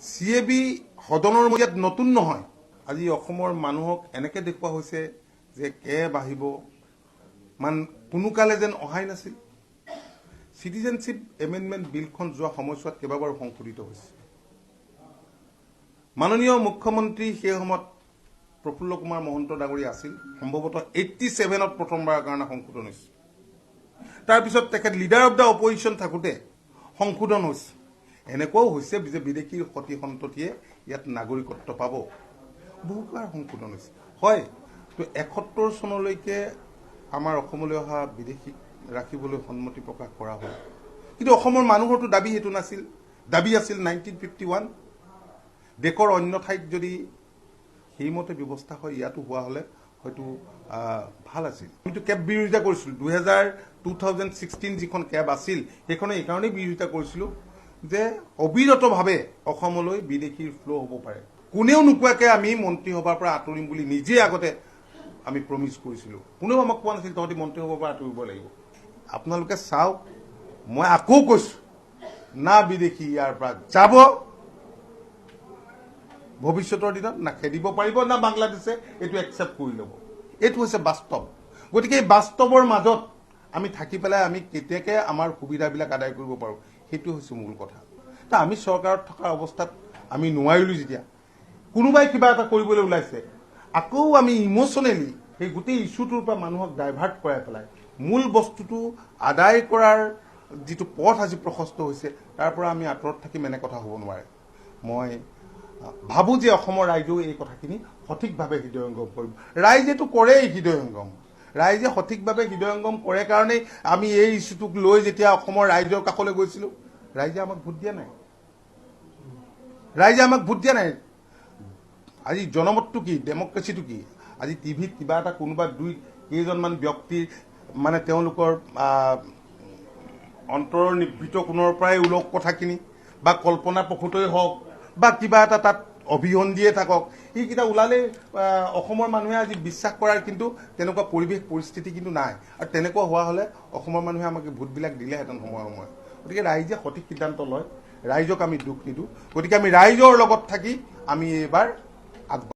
CAB সদনৰ মজিয়াত নতুন নহয়। আজি অসমৰ মানুহক এনেকে দেখুওৱা হৈছে যে কেব আহিব, মান কোনো কালে যেন অহাই নাছিল। চিটিজেনশ্বিপ এমেণ্ডমেণ্ট বিলখন যোৱা সময়ছোৱাত কেইবাবাৰো সংশোধিত হৈছে। মাননীয় মুখ্যমন্ত্ৰী সেই সময়ত প্ৰফুল্ল কুমাৰ মহন্ত ডাঙৰীয়া আছিল। সম্ভৱতঃ 87ত প্ৰথমবাৰৰ কাৰণে সংশোধন হৈছে। তাৰপিছত তেখেত লিডাৰ অফ the opposition থাকোঁতে সংশোধন হৈছে। এনেকুৱাও হৈছে যে বিদেশীৰ সতি সন্ততিয়ে ইয়াত নাগৰিকত্ব পাব। বহুবাৰ সংশোধন হৈছে। হয়, তো 71 চনলৈকে আমাৰ অসমলৈ অহা বিদেশীক ৰাখিবলৈ সন্মতি প্ৰকাশ কৰা হ'ল। কিন্তু অসমৰ মানুহৰতো দাবী সেইটো নাছিল। দাবী আছিল 1951। দেশৰ অন্য ঠাইত যদি সেইমতে ব্যৱস্থা হয়, ইয়াতো হোৱা হ'লে হয়তো ভাল আছিল। কিন্তু কেব বিৰোধিতা কৰিছিলোঁ 2016 যিখন কেব আছিল, সেইখনে এইকাৰণেই বিৰোধিতা কৰিছিলোঁ যে অবিৰতভাৱে অসমলৈ বিদেশীৰ ফ্ল' হ'ব পাৰে। কোনেও নোকোৱাকৈ আমি মন্ত্ৰীসভাৰ পৰা আঁতৰিম বুলি নিজে আগতে আমি প্ৰমিছ কৰিছিলোঁ। কোনেও আমাক কোৱা নাছিল, তহঁতি মন্ত্ৰীসভাৰ পৰা আঁতৰিব লাগিব। আপোনালোকে চাওক, মই আকৌ কৈছোঁ, না বিদেশী ইয়াৰ পৰা যাব ভৱিষ্যতৰ দিনত, না খেদিব পাৰিব, না বাংলাদেশে এইটো একচেপ্ট কৰি ল'ব। এইটো হৈছে বাস্তৱ। গতিকে এই বাস্তৱৰ মাজত আমি থাকি পেলাই আমি কেতিয়াকে আমাৰ সুবিধাবিলাক আদায় কৰিব পাৰোঁ, সেইটো হৈছে মূল কথা। তা আমি চৰকাৰত থকা অৱস্থাত আমি নোৱাৰিলোঁ। যেতিয়া কোনোবাই কিবা এটা কৰিবলৈ ওলাইছে, আকৌ আমি ইম'চনেলি সেই গোটেই ইছ্যুটোৰ পৰা মানুহক ডাইভাৰ্ট কৰাই পেলাই মূল বস্তুটো আদায় কৰাৰ যিটো পথ আজি প্ৰশস্ত হৈছে, তাৰ পৰা আমি আঁতৰত থাকিম, এনে কথা হ'ব নোৱাৰে। মই ভাবোঁ যে অসমৰ ৰাইজেও এই কথাখিনি সঠিকভাৱে হৃদয়ংগম কৰিব। ৰাইজেতো কৰেই হৃদয়ংগম। ৰাইজে সঠিকভাৱে হৃদয়ংগম কৰে কাৰণেই আমি এই ইছ্যুটোক লৈ যেতিয়া অসমৰ ৰাইজৰ কাষলৈ গৈছিলোঁ, ৰাইজে আমাক ভোট দিয়া নাই। ৰাইজে আমাক ভোট দিয়া নাই। আজি জনমতটো কি, ডেমক্ৰেচিটো কি? আজি টিভিত কিবা এটা কোনোবা দুই কেইজনমান ব্যক্তিৰ, মানে তেওঁলোকৰ অন্তৰৰ নিভৃত কোণৰ পৰাই ওলক কথাখিনি, বা কল্পনা প্ৰসূতই হওক, বা কিবা এটা তাত অভিসন্ধিয়ে থাকক, সেইকেইটা ওলালেই অসমৰ মানুহে আজি বিশ্বাস কৰাৰ কিন্তু তেনেকুৱা পৰিৱেশ পৰিস্থিতি কিন্তু নাই। আৰু তেনেকুৱা হোৱা হ'লে অসমৰ মানুহে আমাক ভোটবিলাক দিলেহেঁতেন সময়ে সময়ে। গতিকে ৰাইজে সঠিক সিদ্ধান্ত লয়, ৰাইজক আমি দুখ নিদিওঁ। গতিকে আমি ৰাইজৰ লগত থাকি আমি এইবাৰ আগবাঢ়িম।